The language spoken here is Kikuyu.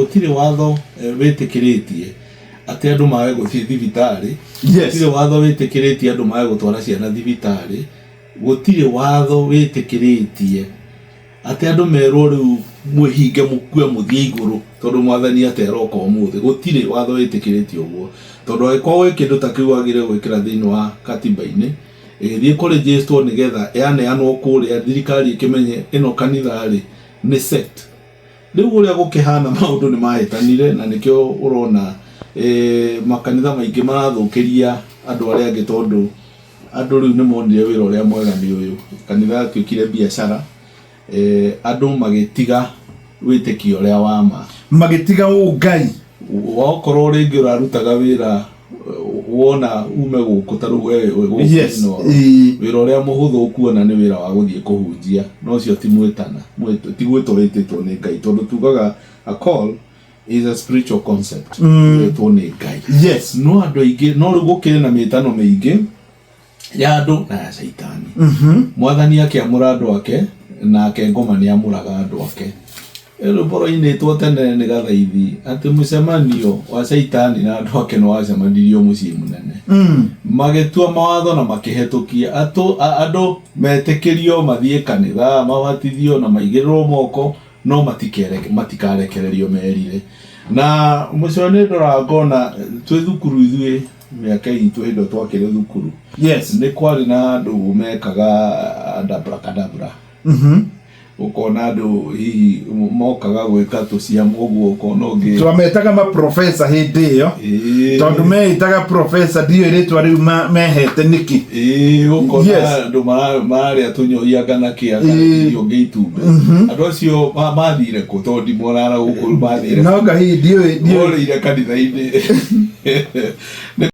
Gũtirĩ watho wĩtĩkĩrĩtie atĩ andũ mage gũthiĩ thibitarĩ. Gũtirĩ watho wĩtĩkĩrĩtie andũ mage gũtwara ciana thibitarĩ. Gũtirĩ watho wĩtĩkĩrĩtie atĩ andũ merwo rĩu mwĩhinge mũkue mũthiĩ igũrũ tondũ mwathani atĩ aroka ũmũthĩ. Gũtirĩ watho wĩtĩkĩrĩtie ũguo. Tondũ angĩkorwo gwĩ kĩndũ ta kĩu wagĩrĩire gwĩkĩra thĩinĩ wa katiba-inĩ, ĩgĩthiĩ kũ register wo nĩgetha yaneanwo kũrĩa thirikari ĩkĩmenye ĩno kanitha rĩ nĩ sect. Rĩu ũrĩa gũkĩhana maũndũ nĩ mahĩtanire na nĩkĩo ũrona makanitha maingĩ marathũkĩria andũ arĩa angĩ tondũ andũ rĩu nĩ monire wĩra ũrĩa mwega nĩ ũyũ. Kanitha yatuĩkire biacara, andũ magĩtiga wĩtĩkio ũrĩa wa ma. Magĩtiga ũngai. Wakorwo rĩngĩ ũrarutaga wĩra wona ume gũkũ ta rĩu we wĩ gũkũ Inooro, wĩra ũrĩa mũhũthũ ũkuona nĩ wĩra wa gũthiĩ kũhunjia no ũcio ti mwĩtana ti gwĩtwo wĩtĩtwo nĩ Ngai tondũ tugaga a call is a spiritual concept wĩtwo nĩ Ngai. No andũ aingĩ no rĩu gũkĩrĩ na mĩtano mĩingĩ ya andũ na ya caitani. Mwathani akĩamũra andũ ake nake ngoma nĩ amũraga andũ ake. Rwĩmbo rwainĩtwo tene nĩ Gathaithi atĩ mũcemanio wa caitani na andũ ake nĩ wacemanirio mũciĩ mũnene. Magĩtua mawatho na makĩhetũkia atũ andũ metĩkĩrio mathiĩ kanitha, mabatithio na maigĩrĩrwo moko no matikarekererio merire. Na mũico nĩ ndoraga ngona twĩ thukuru ithuĩ mĩaka itũ hĩndĩ ĩyo twakĩrĩ thukuru nĩ kwarĩ na andũ mekaga abracadabra. Ũkona andũ hihi mokaga gwĩka tũciama ũguo ũkona ũngĩ Twametaga maprofesa hĩndĩ ĩyo. Tondũ meĩtaga profesa, ndiũĩ rĩtwa rĩu mehete nĩkĩ. Ĩĩ, ũkona andũ mararĩa tũnyohi anga na kĩ anga irio ũngĩ itumbĩ. Andũ acio mathire kũ? Tondũ ndimonaga gũkũ mathire No nga hihi ndiũĩ ndiũĩ. Morĩire kanitha-inĩ.